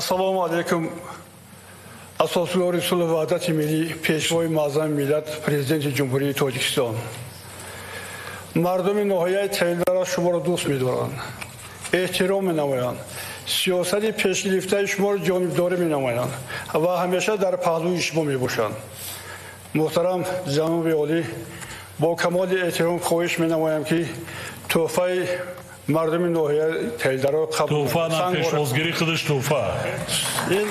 Ассалому алайкум. Асосгузори сулҳу ваҳдати миллӣ, пешвои муаззами миллат, президенти Ҷумҳурии Тоҷикистон. Мардуми ноҳияи Тавилдара шуморо дӯст медоранд, эҳтиром менамоянд, сиёсати пешгирифтаи шуморо ҷонибдорӣ менамоянд ва ҳамеша дар паҳлӯи шумо мебошанд. Муҳтарам ҷаноби олӣ, бо камоли эҳтиром хоҳиш менамоям, ки тӯҳфаи мардуми ноҳияи Тавилдаро қабул тӯҳфа на пешвозгирӣ худаш тӯҳфа. Ин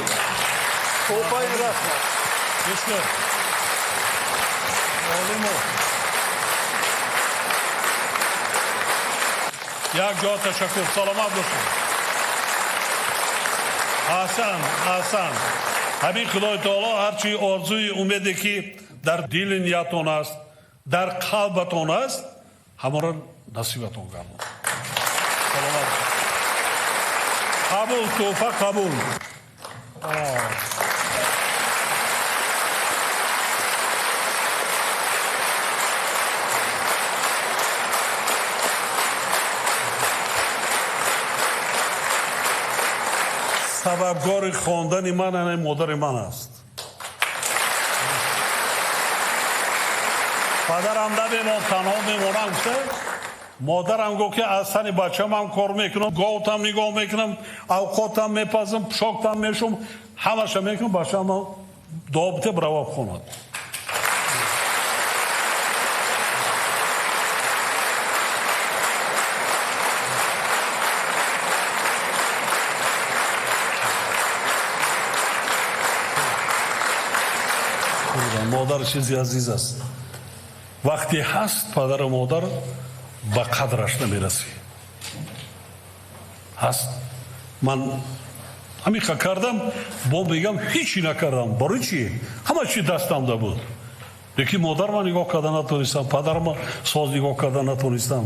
тӯҳфаи расм аст. Як ҷо ташаккур, саломат бошед. Аҳсан, аҳсан. Ҳамин Худои таоло ҳарчи орзуи умеде ки дар дили ниятон аст, дар қалбатон аст, ҳамонро насибатон гардонад. Саломат бошед. Қабул, тӯҳфа қабул. Сабабгори хондани ман ана модари ман аст. Падарам намемон, танҳо мемонам гуфта, модарам гуфт ки аз сани бачамам кор мекунам, говтам нигоҳ мекунам, авқотам мепазам, пӯшоктам мешум, ҳамаша мекунам, бачаам дуо бите бирава хонад. Модар чизи азиз аст. Вақте ҳаст падару модар ба қадраш намерасӣ. Ҳаст. Ман ҳамиқа кардам, бо мегам ҳечи накардам. Барои чӣ? Ҳама чи дастамда буд. Лекин модарма нигоҳ карда натонистам, падарма соз нигоҳ карда натонистам.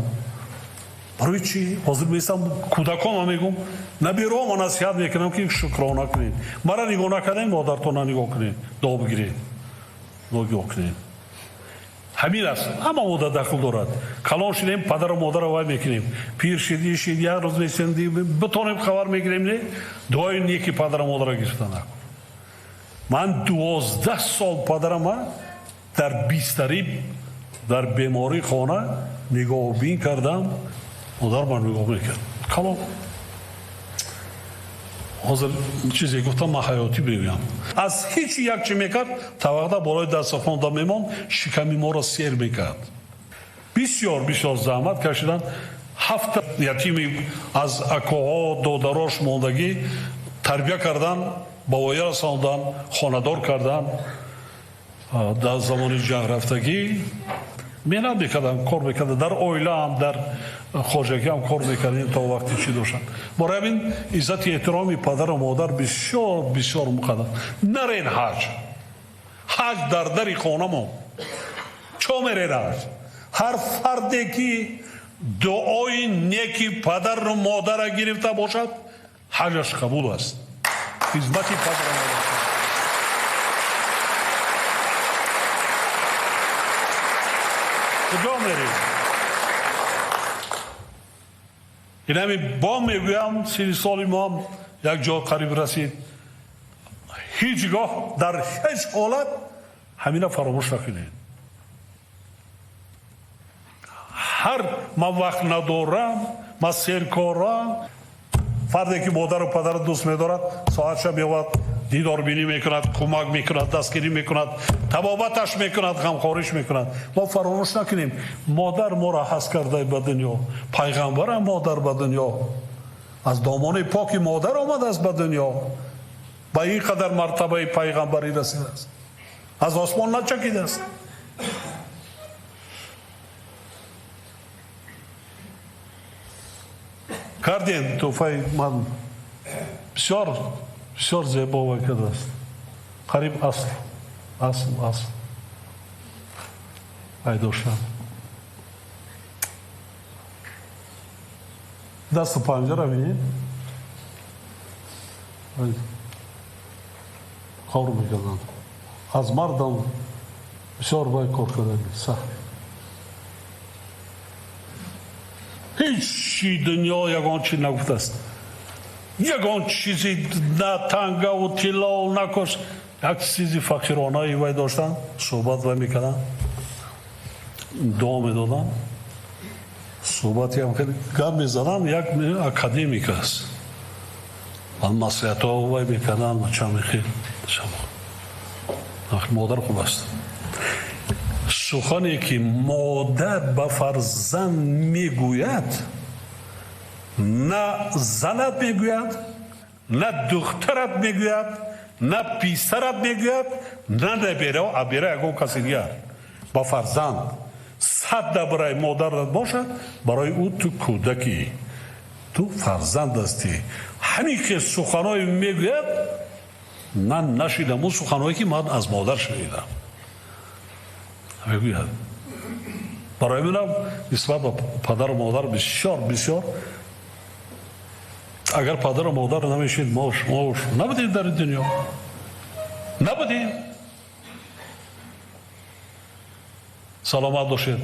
Барои чӣ? Ҳозир меистам кӯдаконма мегӯм, наберома насиҳат мекунам ки шукрона кунед. Мара нигоҳ накардем, модартона нигоҳ кунед, дуо бигиред. Нигоҳ кунед. Ҳамин аст, ҳама модар дахл дорад. Калон шудем, падару модарро вай мекунем. Пир шид, ишид, як рӯз месем, битонем хабар мегирем, не? Дуои неки падару модарро гирифта накун. Ман 12 сол падарама дар бистарӣ, дар бемории хона нигоҳубин кардам. Модар ман нигоҳ мекард. Калон. Ҳозир чизе гуфтам, ман ҳаётӣ мегӯям. Аз ҳеҷ як чи мекард, тавақда болои дастархонда мемонд, шиками моро сер мекард. Бисёр бисёр заҳмат кашиданд. 7 ятими аз акоҳо, додарош мондагӣ тарбия кардан, ба воя расондан, хонадор кардан. Дар замони ҷанг рафтагӣ меҳнат мекардам, кор мекардам, дар оилаам, дар хоҷагиам кор мекардем то вақти чӣ доштам. Барои ҳамин иззати эҳтироми падару модар бисёр бисёр муқаддам. Нарен ҳаҷ. Ҳаҷ дар дари хонамон. Чо мерен ҳаҷ? Ҳар фарде ки дуои неки падару модарро гирифта бошад, ҳаҷаш қабул аст. Хизмати падару модар. Куҷо мерем? Инами бо мегӯям, 30 соли моам як ҷо қариб расид. Ҳеҷ гоҳ дар ҳеҷ ҳолат ҳамина фаромӯш накунед. Ҳар ман вақт надорам, ман серкорам. Фарде ки модару падарро дӯст медорад, соатша меовад, дидорбинӣ мекунад, кӯмак мекунад, дастгирӣ мекунад, табобаташ мекунад, ғамхориш мекунад. Мо фаромӯш накунем, модар моро ҳаст карда ба дунё, пайғамбарам модар ба дунё, аз домони поки модар омадааст ба дунё, ба ин қадар мартабаи пайғамбарӣ расидааст, аз осмон начакидааст. Кардем тӯҳфаи ман бисёр бисёр зебо вай кардааст. Қариб асл, асл, асл пайдо шуд. Дасту панҷара бинед, кор мекарданд. Аз мардам бисёр вай кор кардаги сахт. Ҳеҷ чи дунё ягон чи нагуфтааст. Ягон чизи на тангаву тиллову на кош, як чизи фақиронаи вай доштанд, суҳбат вай мекарданд, дуо медоданд, суҳбатиам хеле гап мезанам, як академик аст, ва маслиҳатҳо вай мекарданд, чами хел модар хуб аст. Сухане ки модар ба фарзанд мегӯяд, на занат мегӯяд, на духтарат мегӯяд, на писарат мегӯяд, на набера, абера ягон каси дигар. Ба фарзанд сад барои модарат бошад, барои ӯ ту кӯдакӣ, ту фарзанд ҳастӣ. Ҳамин ки суханҳое мегӯяд, ман нашидам ӯ суханҳое ки ман аз модар шунидам. Мегӯяд. Барои минам нисбат ба падару модар бисёр бисёр, агар падару модар намешид, мо шумо набудем дар ин дунё, набудем. Саломат бошед.